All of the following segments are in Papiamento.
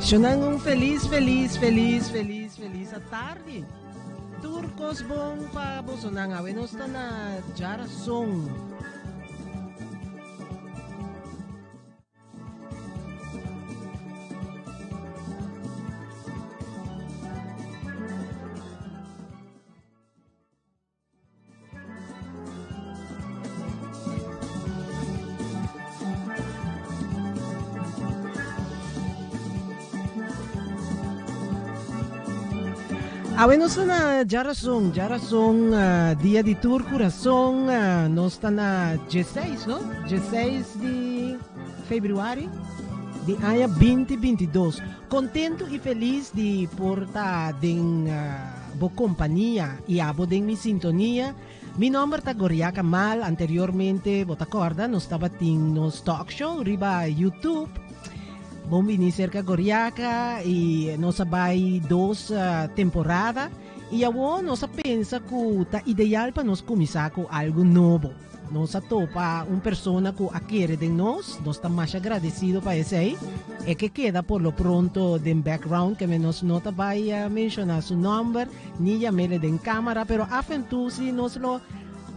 Shonan un felis felis felis felis felis atardi. Tur kos bon pa bosonan. Awe nos ta na djarason. Awe nos ta na djarason, djarason uh, dia di tur kurason, uh, nos ta na 16, no? 16 di februari di aña 2022. Kontentu i felis di por ta den uh, Bo kompania i abo den mi sintonia. Mi nomber ta Goriaca Mal, anteriormente bo ta korda nos tabatin nos talk show riba YouTube. Bon bini serka Goriaca i nos a bai dos temporada i awo nos a pensa ku ta ideal pa nos kuminsá ku algu nobo. Nos a topa un persona cu a kere den nos, nos ta masha agradecido pa esey. E ke keda por lo pronto den background, keme nos no ta bay menciona su nomber, ni yamele den camara, pero af en toe si nos lo,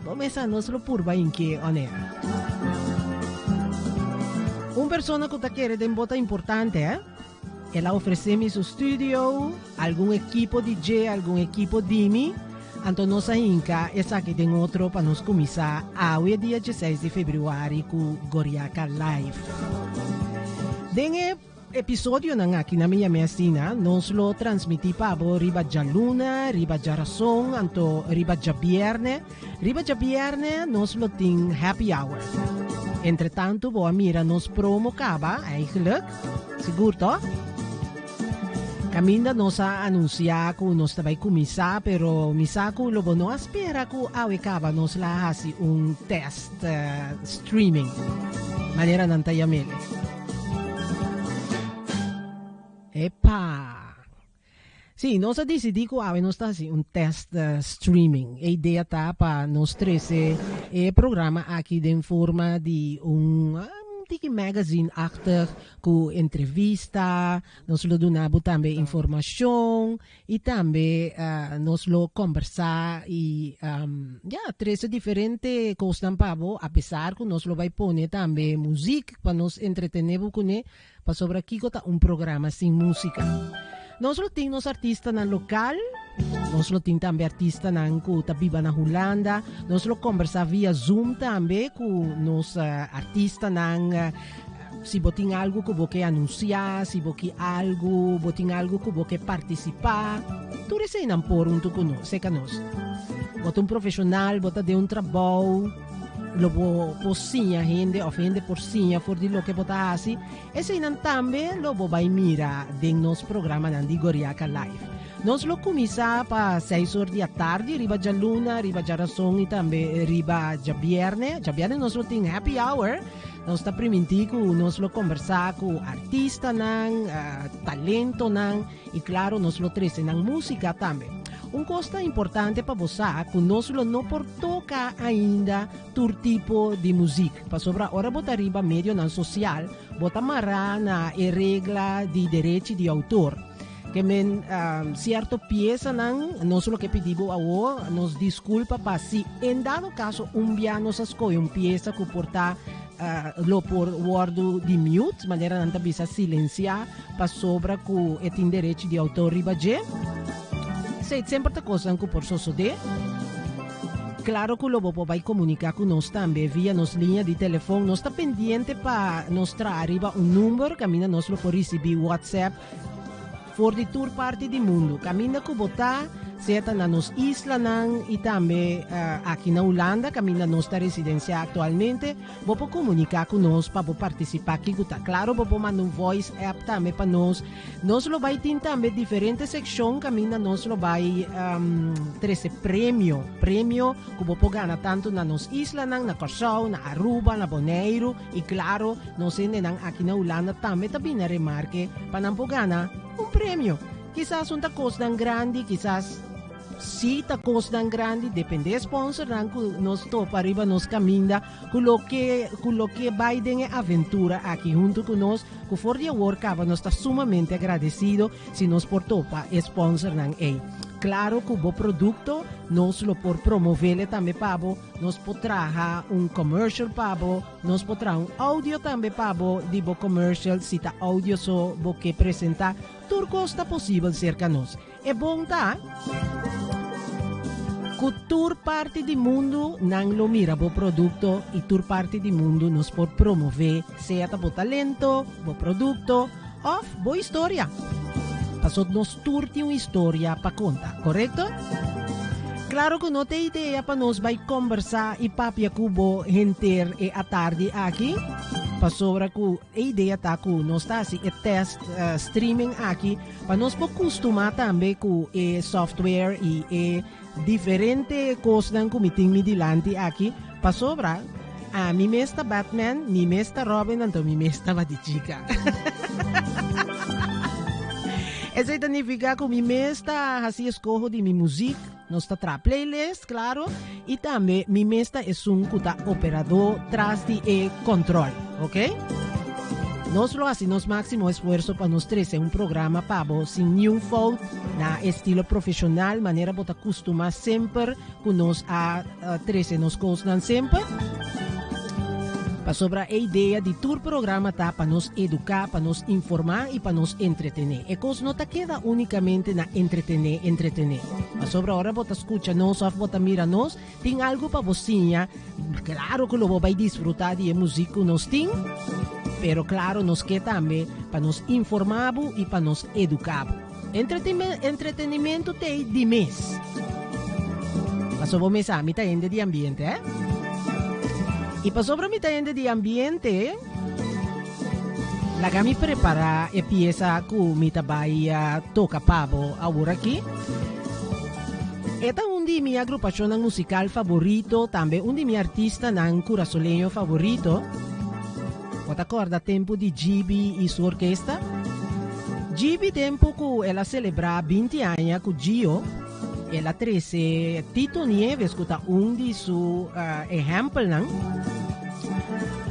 bo mesa nos lo purba inke on air. Un persona cu ta kere den bo ta importante, eh? El a ofresé mi su studio, algun ekipo di dje, algun ekipo di mi, anto nos a hinka esaki den otro pa nos kuminsá awe dia dieseis di febrüari ku Goriaka Live. Den e episodionan aki na Mi Yam'é Asina, nos lo transmití pa bo riba djaluna, riba djarason, anto riba djabièrnè. Riba djabièrnè nos lo tin happy hour. Entretantu bo a mira nos promo kaba, eigenlijk. Sigur to? Caminda nos a anuncia cu nos ta bay cuminsa, pero mi sa cu lo bo no a spera cu awe caba nos la haci un test streaming, manera nan ta yam'ele. Epa! Sí, nos a disidí ku awe nos ta hasi un tèst streaming. E idea ta pa nos trese e programa aki den forma di un tiki magazine-achtig ku entrevista, nos lo duna bo tambe informashon i tambe nos lo kòmbersá i ya, trese diferente kosnan pa bo, apesar ku nos lo bai pone tambe muzik pa nos entretené bo kuné. Pasobra kiko ta un programa sin músika? Nos lo tin nos artistanan lokal, nos lo tin tambe artistanan ku ta biba na Hulanda, nos lo kombersá via Zoom tambe ku nos artistanan. Si bo tin algu ku bo ke anunsiá, si bo ke algu, bo tin algu ku bo ke partisipá, tur eseinan por huntu ku nos, serka nos. Bo ta un profeshonal, bo ta den un trabou. Lo bo por siña hende òf hende por siña for di loke bo ta hasi, eseinan tambe lo bo bai mira den nos programanan di Goriaka Live. Nos lo kuminsá pa seis or di atardi riba djaluna, riba djarason i tambe riba djabièrnè. Djabièrnè nos lo tin happy hour. Nos ta primintí ku nos lo kombersá ku artistanan, talentonan i klaro nos lo trese nan músika tambe. Un kos ta importante pa bo sa ku nos lo no por toka ainda tur tipo di muzik, pasobra ora bo ta riba medionan sosial bo ta mará na e regla di derechi di outor. Ke men sierto piesanan nos lo ke pidi bo awor nos diskulpa pa si en dado kaso un bia nos a skohe un piesa ku por ta lo por wòrdu di mute, manera nan ta bisa silensiá, pasobra ku e tin derechi di outor riba dje. Esei semper ta kosnan ku por sosodé. Klaro ku lo bo por bai komuniká ku nos tambe via nos liña di telefon. Nos ta pendiente pa nos traha riba un number kaminda nos lo por risibí WhatsApp for di tur parti di mundu. Kaminda ku bo ta, sea ta na nos islanan i tambe aki na Hulanda kaminda nos ta residensiá aktualmente, Bo por komuniká ku nos pa bo partisipá kiko ta. Klaro bo por manda un voice app tambe pa nos. Nos lo bai tin tambe diferente sekshon kaminda nos lo bai trese premio. Premio ku bo por gana tantu na nos islanan, na Kòrsou, na Aruba, na Boneiru i klaro nos hendenan aki na Hulanda tambe ta bini na remarke pa nan por gana un premio. Kisas un ta kosnan grandi, kisas. Si ta kosnan grandi, depende sponsornan ku nos topa riba nos kaminda, ku lo ke ku lo ke bai den e aventura aki huntu ku nos, ku for di awor kaba nos ta sumamente agradesido si nos por topa e sponsornan ei. Klaro ku bo produkto nos lo por promovele tambe pa bo, nos por traha un commercial pa bo, nos por traha un audio tambe pa bo di bo commercial si ta audio so bo ke presenta, tur kos ta posibel serka nos. E bon ta ku tur parti di mundu nan lo mira bo produkto i tur parti di mundu nos por promové sea ta bo talento, bo produkto òf bo historia. Pasobra nos tur tin un historia pa konta, korekto? Klaro ku no ta e idea pa nos bai kombersá i papia ku bo henter e atardi aki, pasobra ku e idea ta ku nos ta hasi e tèst streaming aki Pa nos por kustumá tambe ku e software i e diferente kosnan ku mi tin mi dilanti aki, pasobra ami mes ta Batman, mi mes ta Robin, anto mi mes ta Batichica. Esei ta nifiká ku mi mes ta hasi eskoho di mi muzik, nos ta traha playlist, klaro, i tambe mi mes ta esun ku ta operadó tras di e kòntròl, oke? Nos lo hasi nos máksimo esfuerso pa nos trese un programa pa bo sin niun fout, na estilo profeshonal, manera bo ta kustumá semper ku nos a trese nos kosnan semper. Pasobra e idea di tur programa ta pa nos eduká, pa nos informá i pa nos entretené. E kos no ta keda únikamente na entretené, entretené. Pasobra ora bo ta skucha nos òf bo ta mira nos, tin algu pa bo siña. Klaro ku lo bo bai disfrutá di e muzik ku nos tin, pero klaro nos ke tambe pa nos informá bo i pa nos eduká bo. Entretenimiento t'ei di mes. Pasobra bo mes sa, mi ta hende di ambiente, eh? I pasobra mi ta hende di ambiente, laga mi prepará e piesa ku mi ta bai toka pa bo awor aki. E ta un di mi agrupashonnan musikal favorito, tambe un di mi artistanan kurasoleño favorito. Bo ta kòrda tempu di Gibi i su orkesta? Gibi tempu ku el a selebrá 20 aña ku Gio, el a trese Tito Nieves ku ta un di su ehèmpelnan.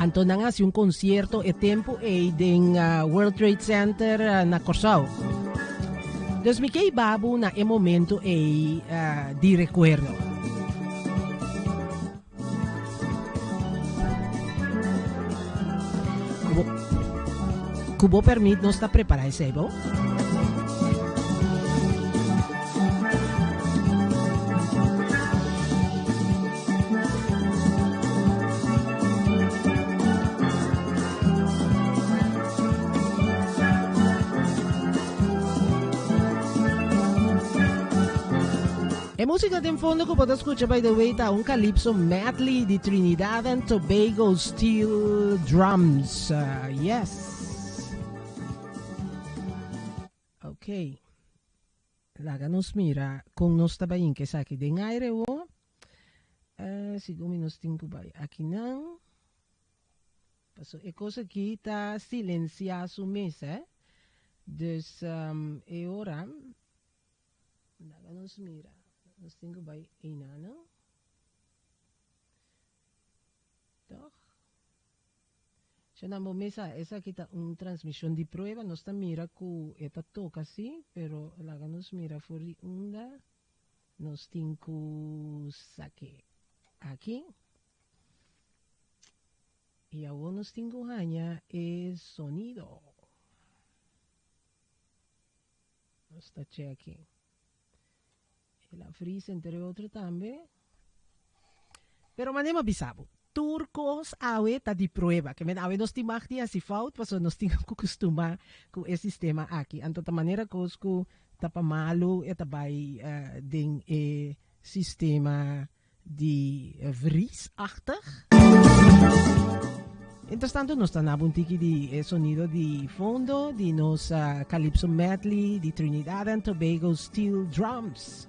Anto nan a hasi un konsierto e tempu ei den World Trade Center na Kòrsou. Dus mi ke hiba bo na e momento ei di rekuerdo. Ku bo permit nos ta prepará esei bo. E música den fondo ku bo ta skucha by the way ta un calypso medley di Trinidad and Tobago Steel Drums. Yes. Ok. Laga nos mira kon nos ta bai hinka esaki den aire wo. Uh, segun mi nos tin ku bai akinan. Paso e kos aki ta silencia su mes, eh. Dus um, e ora Laga nos mira. Nos tin ku bai einanan. Toch? Shonnan bo mesa, esaki ta un transmishon di prueba. Nos ta mira ku e ta toka si, pero laga nos mira for di unda nos tin ku sak'é. Aki. I awor nos tin ku haña e sonido. Nos ta checki. El a vries entre otro tambe. Pero manera mi a bisa bo, tur cos awe ta di prueba. Ke men awe nos tin mag di haci fout pasobra nos tin cu custuma cu e sistema aki. Anto ta manera cos cu ta pa malo e ta bay den e sistema di vriesachtig. Mientras nos ta naba un tiki di e sonido di fondo di nos Calypso Medley di Trinidad and Tobago Steel Drums.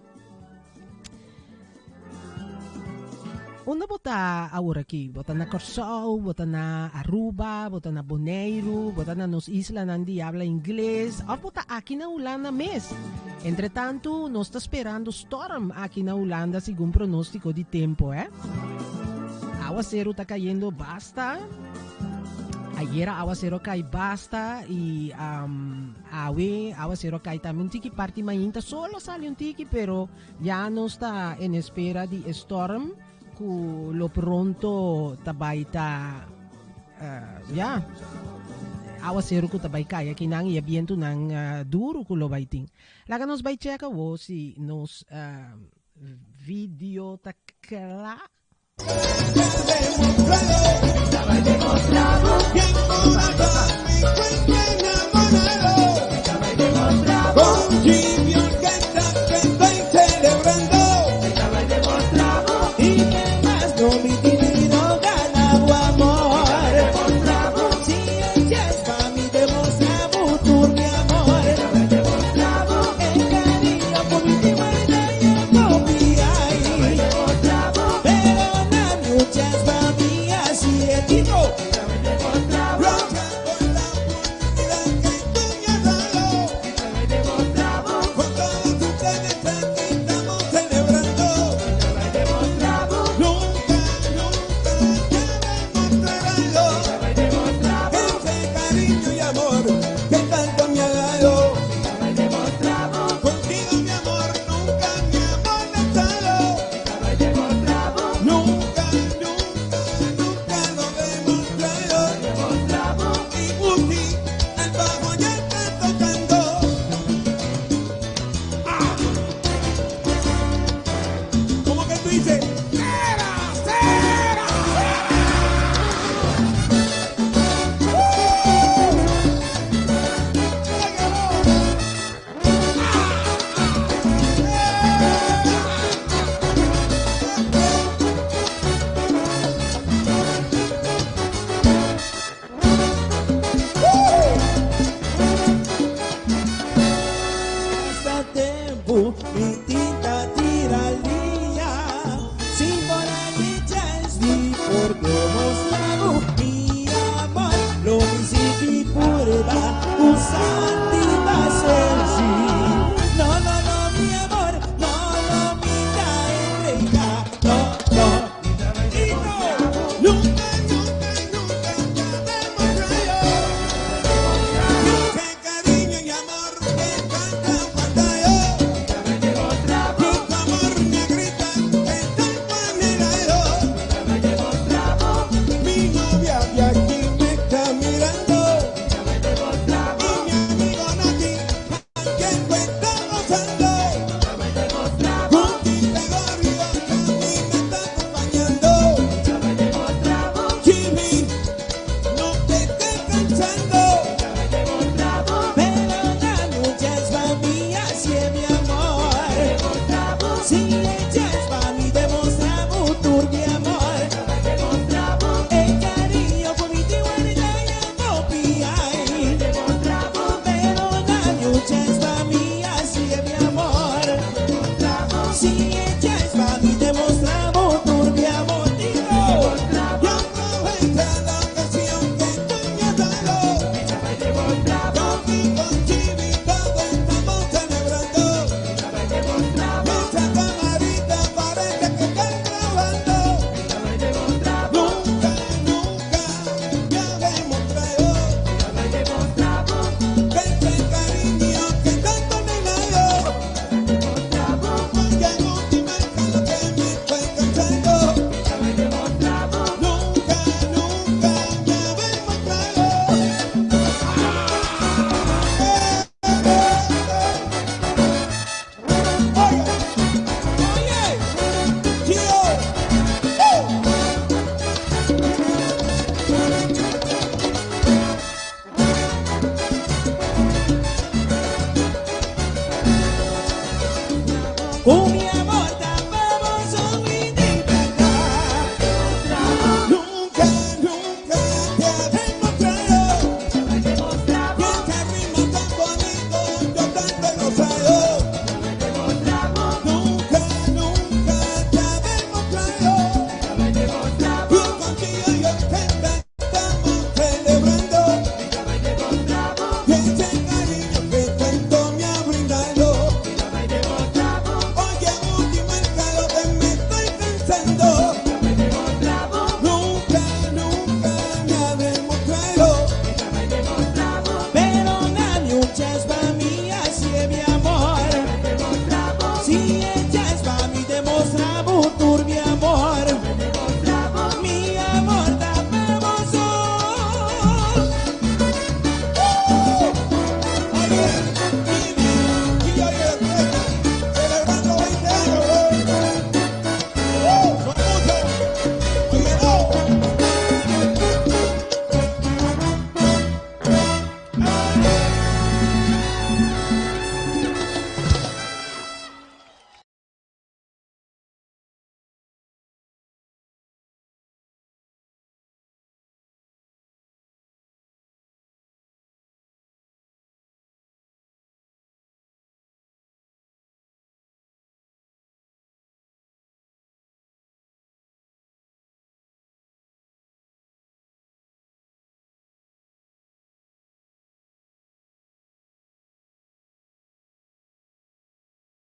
Unda bo ta awor aki? Bo ta na Kòrsou, bo ta na Aruba, bo ta na Boneiru, bo ta na nos islanan di habla ingles òf bo ta aki na Hulanda mes? Entretantu nos ta sperando storm aki na Hulanda segun pronóstiko di tempu, eh. Awaseru ta kayendo basta. Ayera awaseru a kai basta i awe awaseru a kai tambe un tiki parti mainta solo a sali un tiki pero Ya nos ta en espera di e storm ku lo pronto ta bai ta ya awaseru ku ta bai kai akinan i e bientunan duru ku lo bai tin. Laga nos bai chek awo si nos video ta kla.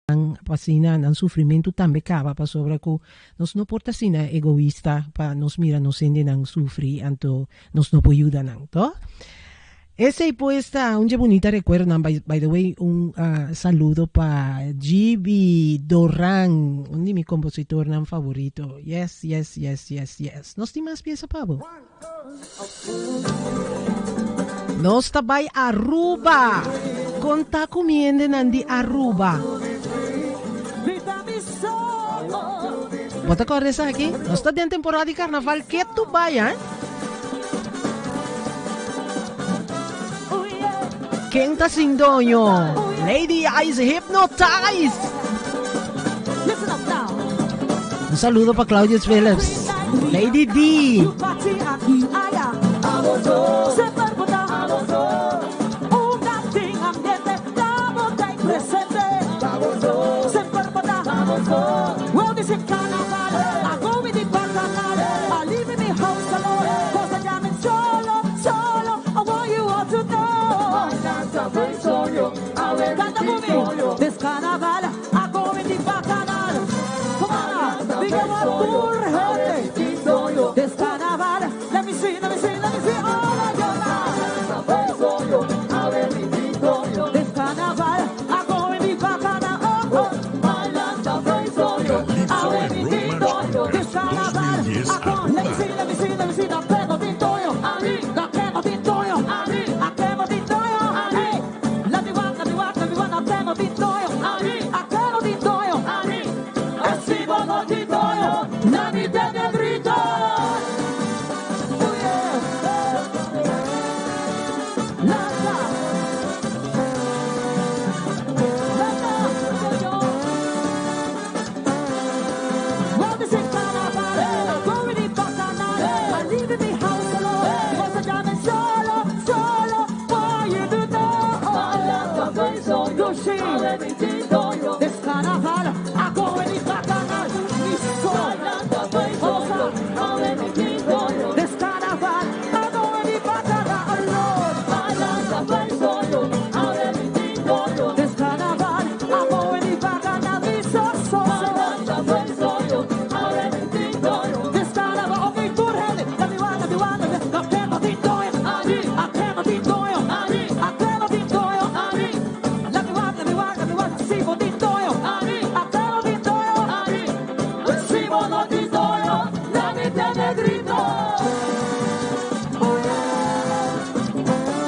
Nan pa asina nan sufrimentu tambe kaba, pasobra ku nos no por ta asina egoista pa nos mira nos hendenan sufri anto nos no por yuda nan, to? Esei pues ta un dje bunita rekuerdonan. By, by the way, un saludo pa GB Doran, un di mi kompositornan favorito. Yes, yes, yes, yes, yes. Nos tin mas piesa pa bo. Nos ta bai Aruba. Konta ku mi hendenan di Aruba. Bo ta kòrda esaki? Nos ta den temporada di karnaval ketu bai, hein? Ken ta sin doño? Lady Eyes Hypnotize! Un saludo pa Claudius Phillips. Lady D.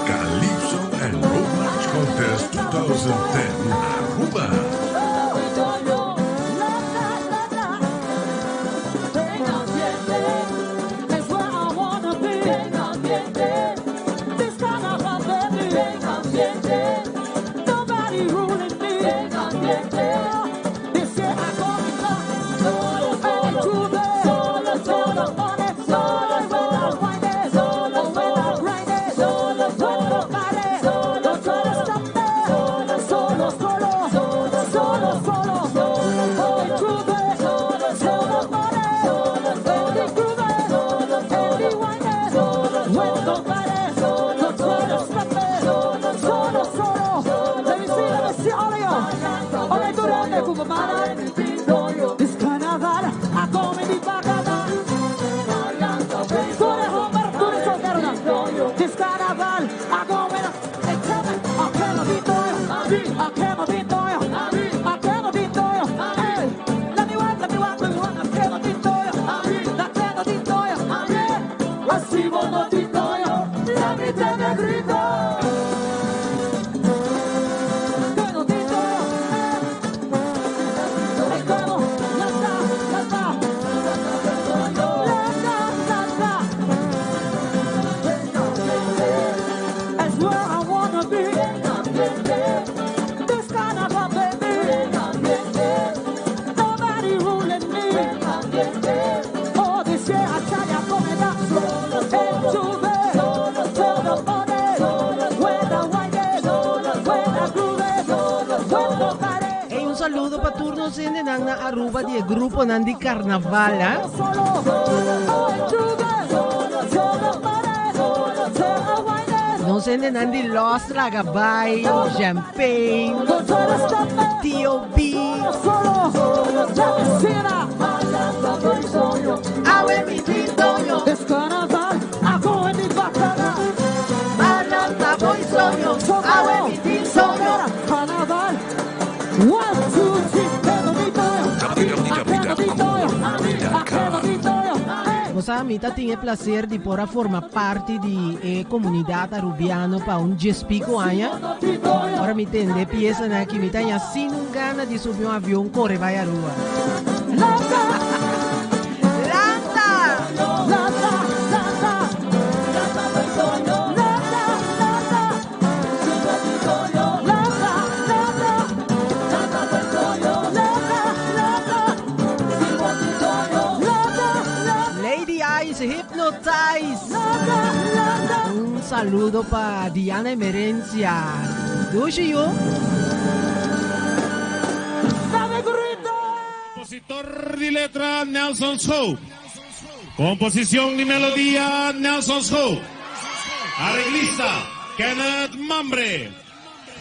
Calypso and Road March Contest 2010 Aruba. Calypso and Road March Contest 2010 Aruba. Hey, un saludo pa tur nos hendenan na Aruba di e gruponan di carnaval, hè? Nos hendenan di Los Laga Bai, Champagne, T.O.B. Awe mi tin doño. Malanta boy soño. Awe mi tin soño. www.coolrugby.com. Bo sa, mi ta tin e placer di por a forma parti di e comunidad Arubiano pa un djespico aña. Ora mi tende e piesanan aki, mi ta haña sin un gana di subi un avion core bai Aruba. Lanta! Lady Ice Hypnotize. Un saludo pa Diana Emerencia. Dushi yu. Compositor di letra Nelson Schoop. Composicion di melodia Nelson Schoop. Areglista Kenneth Mambre.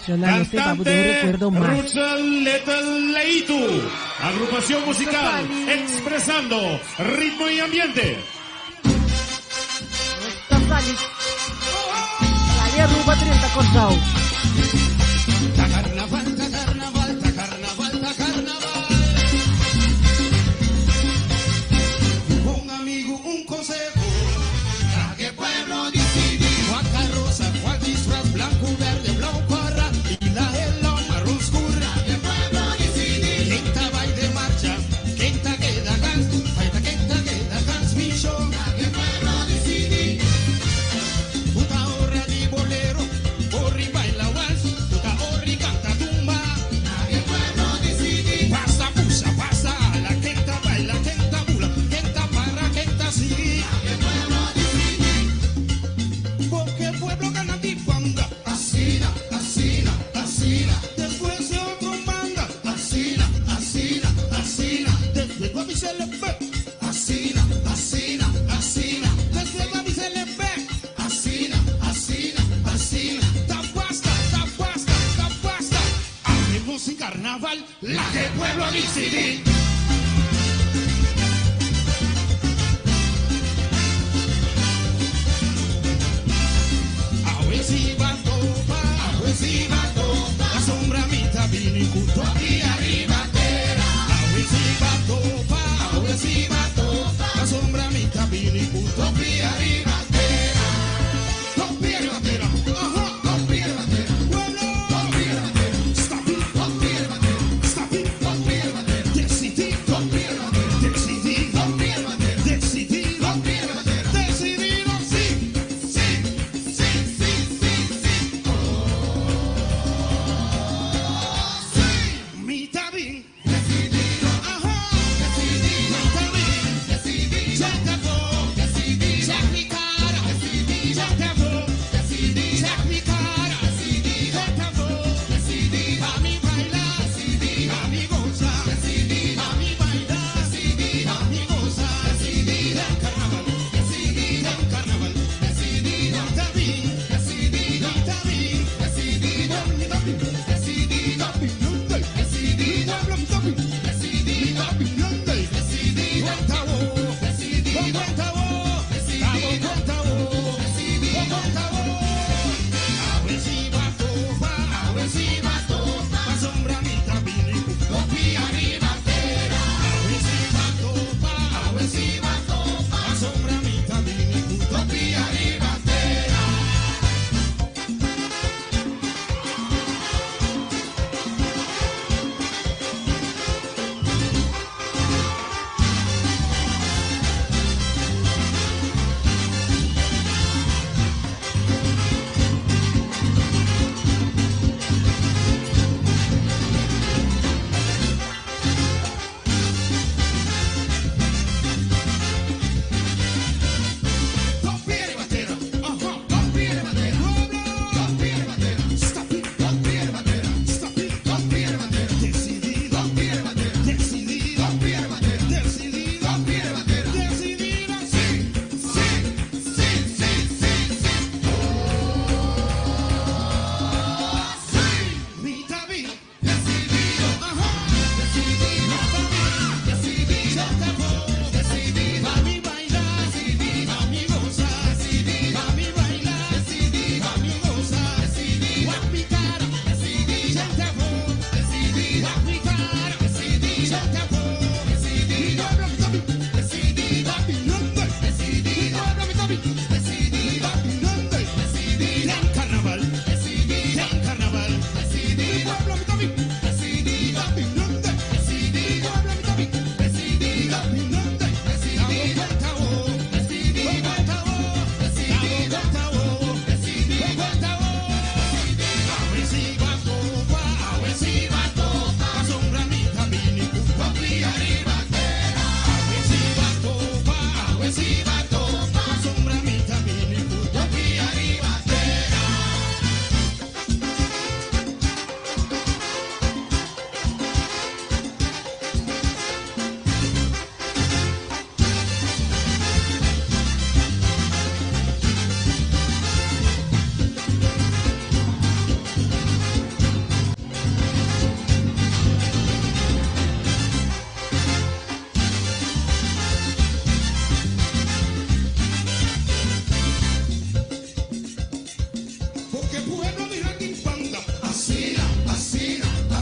Cantante Rutsel Little Leitu. Agrupacion musical Expresando Ritmo y Ambiente. Ta sali sali Aruba drenta Kòrsou.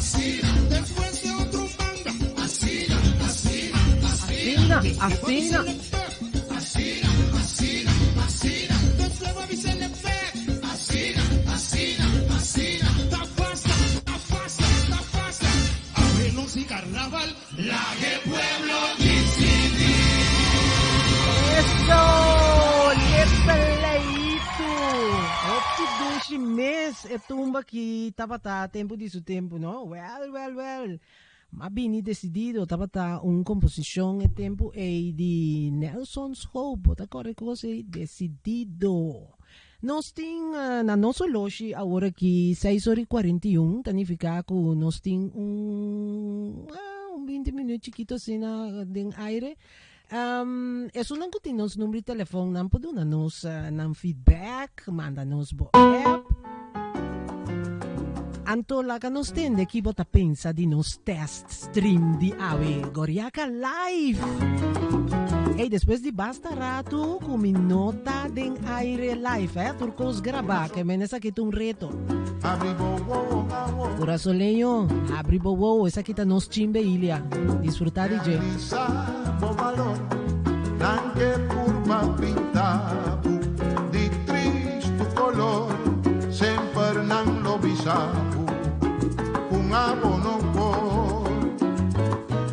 Asina, asina. Eso! Lepeleitu! Hopi dushi mes e tumba ki tabata tempu di su tempu, no? Wel, wel, wel. M'a bini desidido tabata un komposishon e tempu ei di Nelson Schoop. Bo ta kòrda e kos ei? Desidido. Nos tin na nos oloshi awor aki seis ora i 41, ta nifiká ku nos tin un un 20 minüt chikito asina den aire. Esunnan ku tin nos number di telefòn nan por duna nos nan feedback, manda nos bo app. Anto laga nos tende ki bo ta pensa di nos test stream di awe Goriaka Live. Hey, despues di basta ratu ku mi no ta den aire live, eh? Tur kos grabá, ke men esaki ta un reto. Kurasoleño, habri bo wowo, esaki ta nos chimbe Ilia. Disfruta di dje. Bo valor, nan ke purba pinta bo di tristu color, semper nan lo bisa bo un abo no por.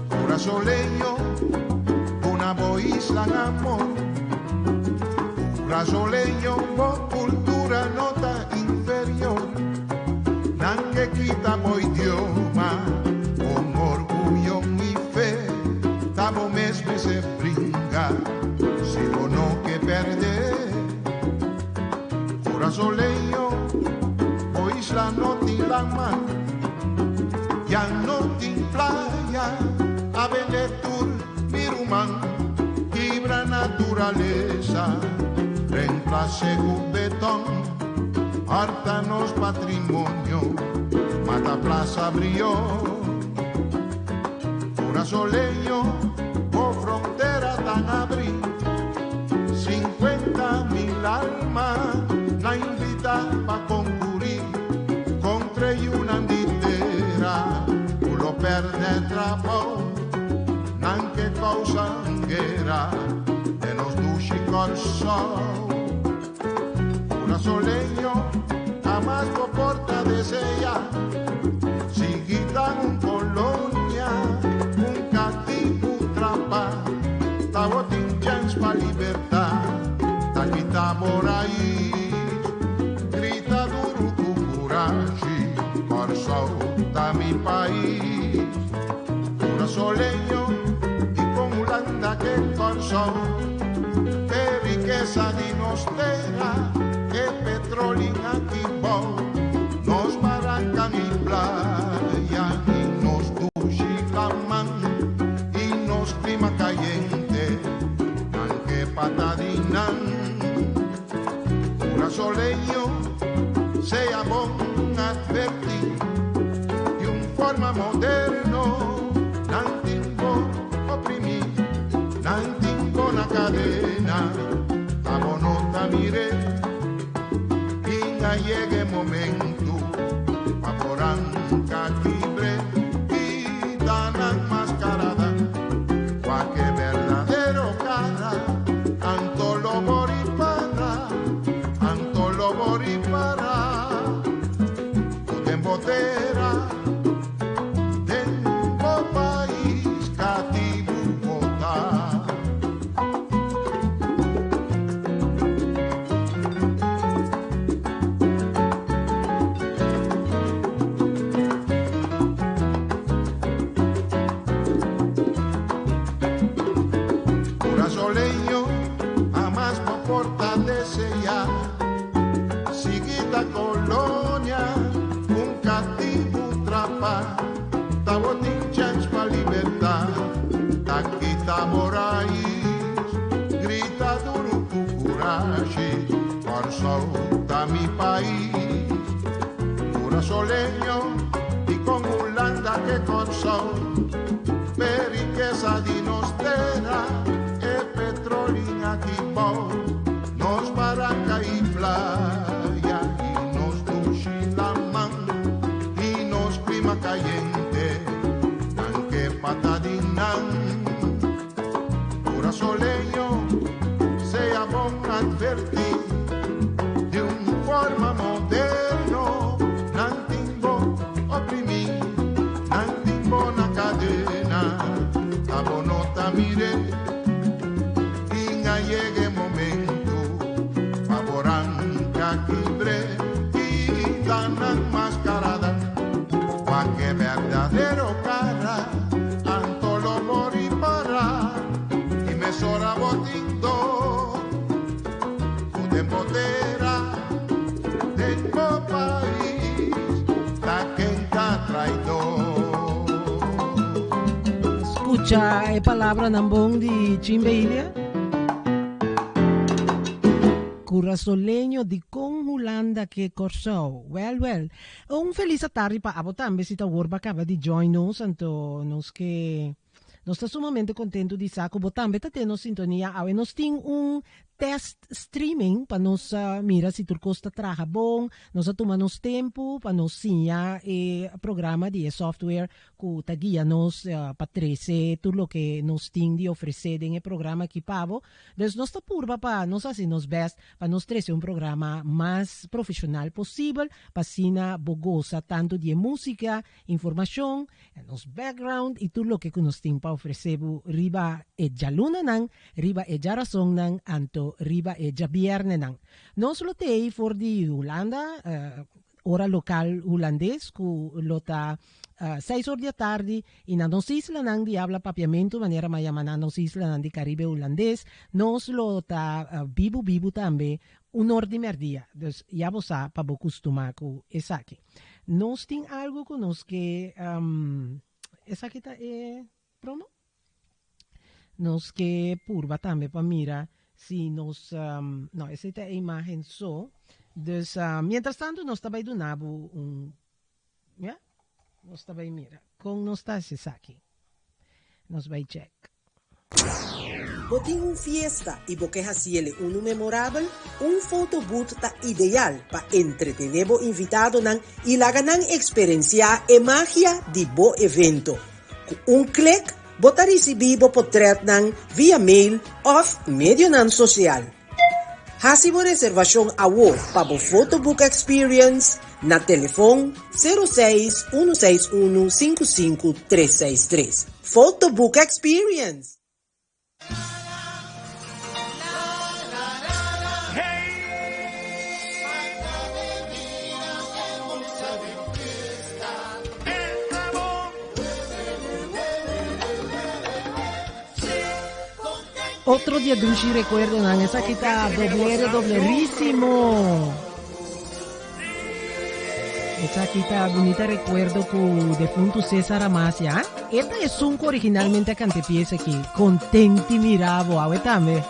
Curazoleño, una bo isla en amor. Curazoleño, bo cultura no ta inferior. Nan ke kita bo idioma, con orgullo y fe, ta bo mes mester bringa, si bo no ke perde. Curazoleño, bo isla no tin laman, ya no tin playa, a bende tur mi ruman, kibra naturalesa, reemplace ku beton, harta nos patrimonio, mata Plaza Brion. Curazoleño, bo frontera tan abrí, 50.000 alma na invita pa concurrir contra una anditera, lo perde trabou, nan ke causa guerra de nos dushi Kòrsou. Curazoleño, jamás bo porta desea, sigui ta un colonia, un catibu trapa, tabatin chance pa libertad, ta kita bo rais, grita duro ku kurashi, Kòrsou ta mi pais. Curazoleño, y con Hulanda ke Kòrsou, e rikesa di nos tera, e petroli aki bou, nos baranka i playa, i nos dushi laman, i nos klima kayente, nan ke pata di nan. Curazoleño, sea bon advertí, di un forma moderno, nan tin bo oprimí, nan tin bo na kadena, ta bo no ta mir'é, Pinga yega e momento pa bo ranka kibr'é, kita nan maskarada, wak e berdadero kara, anto lo bo ripara, anto lo bo ripara, ku den bo tera, den bo pais katibu bo ta. Curazoleño, jamás bo porta desea, sigui ta colonia, un catibu trapa, tabatin chance pa libertad, ta kita bo rais, grita duro ku kurashi, Kòrsou ta mi pais. Curazoleño, y con Hulanda ke Kòrsou, p'e rikesa di nos tera, e petroli aki bou, nos baranka i playa, i nos dushi laman, i nos klima kayente. Den bo pais ta ken ta traidor. Skucha e palabranan bon di Chimbe Ilia. Kurasoleño dikon Hulanda ke Kòrsou. Wèl wèl. Un felis atardi pa abo tambe si ta awor bo a kaba di join nos anto nos ke nos ta sumamente kontentu di sa ku bo tambe ta den nos sintonia awe. Nos tin un test streaming pa nos mira si tur kos ta traha bon. Nos a tuma nos tempu pa nos siña e programa di e software ku ta guia nos pa trese tur loke nos tin di ofresé den e programa aki pa bo. Dus nos ta purba pa nos hasi nos best pa nos trese un programa mas profeshonal posibel pa asina bo gosa tantu di e músika, informashon, nos background i tur loke ku nos tin pa ofresé bo riba e djalunanan, riba e djarasonnan anto riba e djabièrnènan. Nos lo t'ei for di Hulanda, ora lokal hulandes ku lo ta seis or di atardi i na nos islanan di habla papiamentu manera ma yama na nos islanan di Karibe Hulandes nos lo ta bibu bibu tambe un or di mèrdia. Dus ya bo sa pa bo kustumá ku esaki. Nos tin algu ku nos ke esaki ta e promo? Nos ke purba tambe pa mira si nos no esei ta e imagen so. Dus mientras tanto nos ta bai duna bo un ya nos ta bai mira kon nos ta hasi esaki. Nos bai check. Bo tin un fiesta y bo ke haciele unu memorabel? Un fotoboot ta ideal pa entretene bo invitadonan y laga nan experencia e magia di bo evento. Ku un klik bo ta risibí bo potretnan via mail òf medionan sosial. Hasi bo reservashon awor pa bo photobook experience na telefon 06 161 55 363. Photobook Experience! Otro dia dushi recuerdonan. Esaki ta doblero doblerísimo. Esaki ta bunita recuerdo ku defuntu Cesar Amasia. E ta esun ku originalmente a kanta e piesa aki. Kontenti mira bo awe tambe.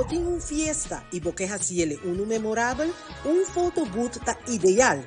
Bo tin un fiesta i bo ke hasié unu memorabel, un photobooth ta ideal.